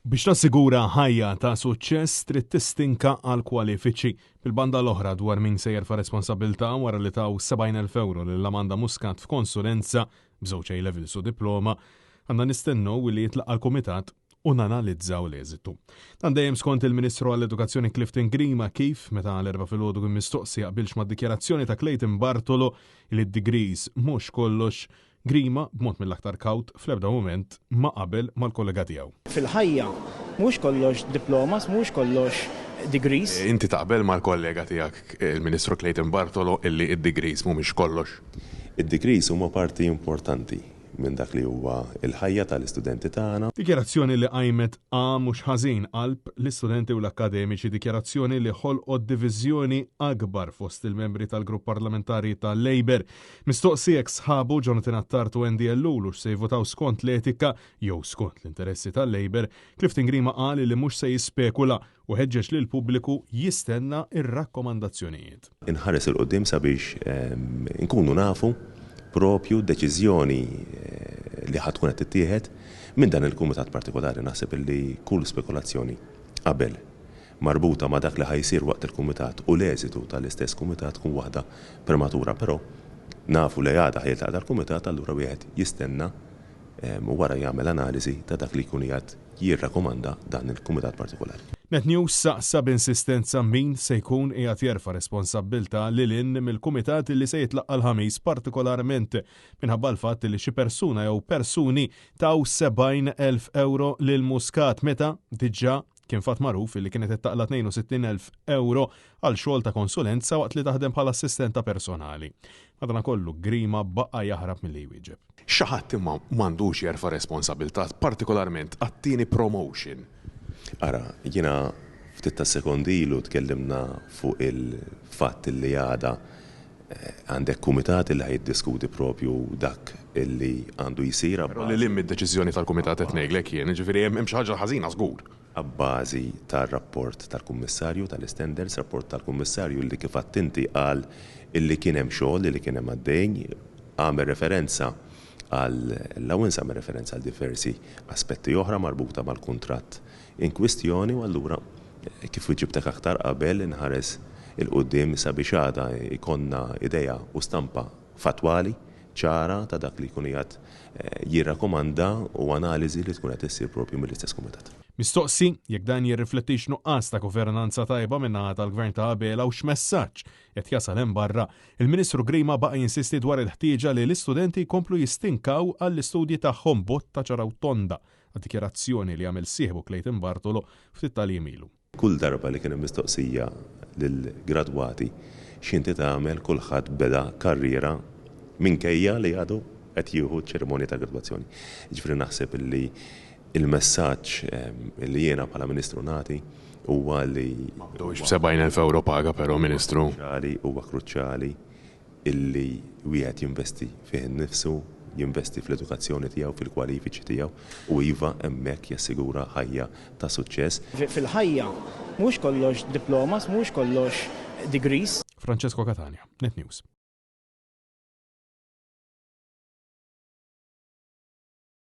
Biex tassigura ħajja ta' suċċess trid tistinka għal kwalifiċi. Bil-banda l-oħra dwar min se jerfa' responsabbiltà wara li taw 70,000 ewro lil Amanda Muscat f'konsulenza b'żewġ A-levels u diploma, għandna nistennew li jitlaqqa' l-kumitat u nanalizzaw l-eżitu. Dan dejjem skont il-Ministru għall-Edukazzjoni Clifton Grima kif, meta l-Erbgħa filgħodu kien mistoqsi jaqbilx mad-dikjarazzjoni ta' Clayton Bartolo li d-degrees mhux kollox, Grima, b'mod mill-aktar kawt, fl-ebda mument ma qabel mal-kollega tiegħu. Fil-ħajja, mhuwiex kollox diplomas, mhuwiex kollox degrees. Inti taqbel mal-kollega tiegħek, il-Ministru Clayton Bartolo, illi d-degrees mhumiex kollox? Id-degrees huma parti importanti minn dak li huwa l-ħajja tal-istudenti tagħna. Dikjarazzjoni li qajmet għa mhux ħażin qalb l-istudenti u l-akkademiċi, dikjarazzjoni li ħolqot diviżjoni akbar fost il-membri tal-grupp parlamentari tal-Labour. Mistoqsi jekk sħabu Jonathan Attard u Andy Ellul hux se jivvotaw skont l-etika jew skont l-interessi tal-Labour, Clifton Grima qal li mhux se jispekula u ħeġġeġ lill-pubbliku jistenna r-rakkomandazzjonijiet. Inħares 'il quddiem sabiex inkunu nafu propju d-deċiżjoni li ħa tkun qed tittieħed minn dan il-kumitat partikolari. Naħseb illi kull spekulazzjoni qabel marbuta ma' dak li ħa jsir waqt il-kumitat u l-eżitu tal-istess kumitat tkun waħda prematura. Però nafu li għada ħa jiltaqa' dal-kumitat allura wieħed jistenna u wara jagħmel analiżi ta' dak li jkun qiegħed jirrakomanda dan il-kumitat partikolari. Net News saqsa b'insistenza min se jkun qiegħed jerfa' responsabbiltà lil hinn mill-kumitat li se jitlaqqa' l-Ħamis partikolarment minħabba l-fatt li xi persuna jew persuni taw 70,000 ewro lil Muscat meta diġà Kien fatt magħruf illi kienet qed taqla' 62,000 ewro għal xogħol ta' konsulenza waqt li taħdem bħala assistenta personali. Madanakollu, Grima baqa' jaħrab milli jwieġeb. Xi ħadd imma m'għandux jerfa' responsabilità, partikolarment għat-tieni promotion. Ara, jiena ftit tas-sekondi ilu tkellimna fuq il-fatt illi għada Għandek kumitat illi ħa jiddiskuti propju dak illi għandu jsir abbażi. Però lil hinn mid-deċiżjoni tal-kumitat qed ngħidlek jien, jiġifieri hemm xi ħaġa ħażina żgur. Abbażi tar-rapport tal-Kummissarju tal-Istandards, rapport tal-Kummissarju illi kif għedt inti qal illi kien hemm xogħol illi kien hemm għaddej, għamel referenza għal allowance, għamel referenza għal diversi aspetti oħra marbuta mal-kuntratt in kwistjoni u allura kif wiġibtek aktar qabel inħares 'il quddiem sabiex għada jkollna idea u stampa fattwali ċara ta' dak li jkun qiegħed jirrakkomanda u analiżi li tkun qed issir proprju mill-istess kumitat. Mistoqsi jekk dan jirriflettix nuqqas ta' governanza tajba min-naħa tal-Gvern ta' Abela u x'messaġġ qed jasal hemm barra, il-Ministru Grima baqa' jinsisti dwar il-ħtieġa li l-istudenti jkomplu jistinkaw għall-istudji tagħhom botta ċara u tonda għad-dikjarazzjoni li għamel sieħbu Clayton Bartolo ftit tal-jiem ilu. Kull darba li kien hemm mistoqsija lill-gradwati x'inti tagħmel kulħadd beda karriera minkejja li għadu qed jieħu ċ-ċerimonja tal-gradwazzjoni. Jiġifieri naħseb li l-messaġġ li jiena bħala Ministru nagħti huwa li. Ma bdewx b'70,000 ewro paga però, Ministru. Huwa kruċjali illi wieħed jinvesti fih innifsu, jinvesti fl-edukazzjoni tiegħu, fil-kwalifiċi tiegħu u iva hemmhekk jassigura ħajja ta' suċċess. Fil-ħajja, mhuwiex kollox diplomas, mhuwiex kollox degrees. Francesco Catania, Net News.